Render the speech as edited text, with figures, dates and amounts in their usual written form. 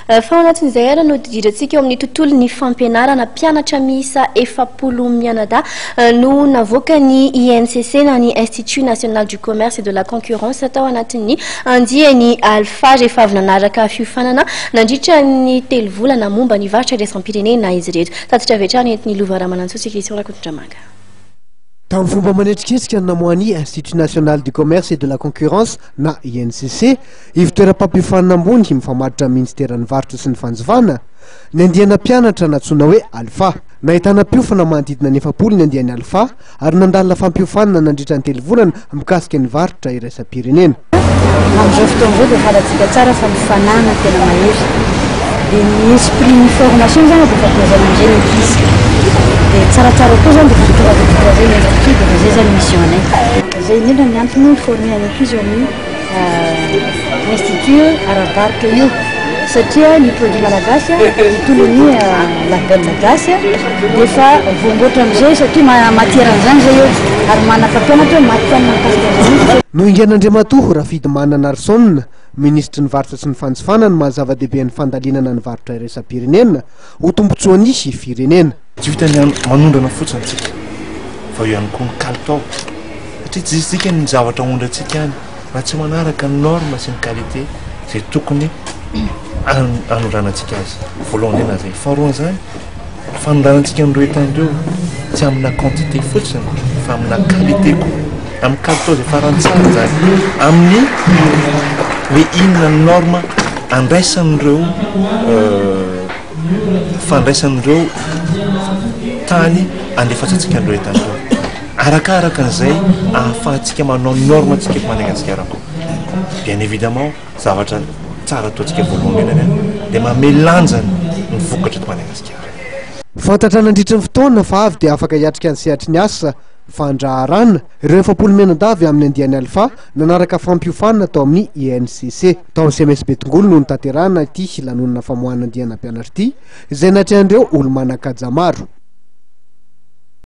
Fa ao anatin'izay ary no hidirantsika eo amin'ny tontolon'ny fampianarana. Mpianatra miisa 40 mianadahy no navoakan'ny INCC na ny Institut National du Commerce et de la Concurrence tao anatin'ny andiany Alpha rehefa avy nanaraka fiofanana nandritra ny telo volana momba ny varotra iraisam-pirenena izy ireto. Tatitra avy hatrany entin'i Lova Ramanantsoa sy Christian Rakotondramanga. Tamin'ny fomba manetriketrika no namoahan'ny Institut National du Commerce et de la Concurrence na INCC, ivon-toeram-pampiofanana ambony mifamatotra amin'ny Ministeran'ny Varotra sy ny Fanjifana, ny andiana mpianatra nantsoina hoe Alpha. Nahitana mpiofana manodidina ny 40 ny andiany Alpha ary nandalina fampiofanana nandritra ny telo volana mikasika ny varotra iraisam-pirenena. Amin'izao fotoana izao dia fantatsika tsara fa ny fanahy no tena mahery. Dia ny esprit ny formation izany dia efa tezaina amin'izay ny ankizy. Dia tsaratsara kokoa izany dia efa tonga dia ny ankizy dia izay izany mission anay. Izay indrindra ny antony mi-former ny ankizy eo amin'ny institut ara-barotra io satria ny produit malagasy tontolo ny label gasy dia efa voamboatra amin'izay satria matière an'izany izay eo ary manana mpampianatra matihanina mikasika an'izany mihitsy. Nohingan'Andriamatoa Rafidimanana Arson, Minisitry ny Varotra sy ny Fanjifana ny maha zava-dehibe ny fandalinana ny varotra iraisam-pirenena ho tombontsoan'ny firenena. Tsy vitan'ny manondrana fotsiny tsika fa eo ihany koa ny kalitao satria tsy hisy dikany ny zavatra aondrantsika any raha tsy manaraka ny norme sy ny qualité izay tokony anondranantsika azy. Voalohany indrindra izay. Faharoa an'izany, fanondranantsika an'ireo entana ireo tsy amina quantité fotsiny fa amina qualité koa, amin'ny kalitao izay farany tsara izany, amin'ny hoe inona ny norme andraisan'ireo fandraisan'ireo tany andefasantsika an'ireo entana ireo. Arakaraka an'izay ahafahantsika manao ny norme antsika eto Madagasikara koa. Bien évidemment, zavatra tsara ataontsika voalohany indrindra dia manome lanjany ny vokatra eto Madagasikara. Fantatra nandritry ny fotoana fa avy dia afaka hiatrika ny sehatry ny asa fandraharana ireo 40 mianadahy avy amin'ny andiany Alpha nanaraka fampiofanana tao amin'ny INCC. Tao amin'ny CMS Betongolo no notanterahina ity lanonana famoahana andiana mpianatra ity izay natrehan'ireo olo-manan-kaja maro.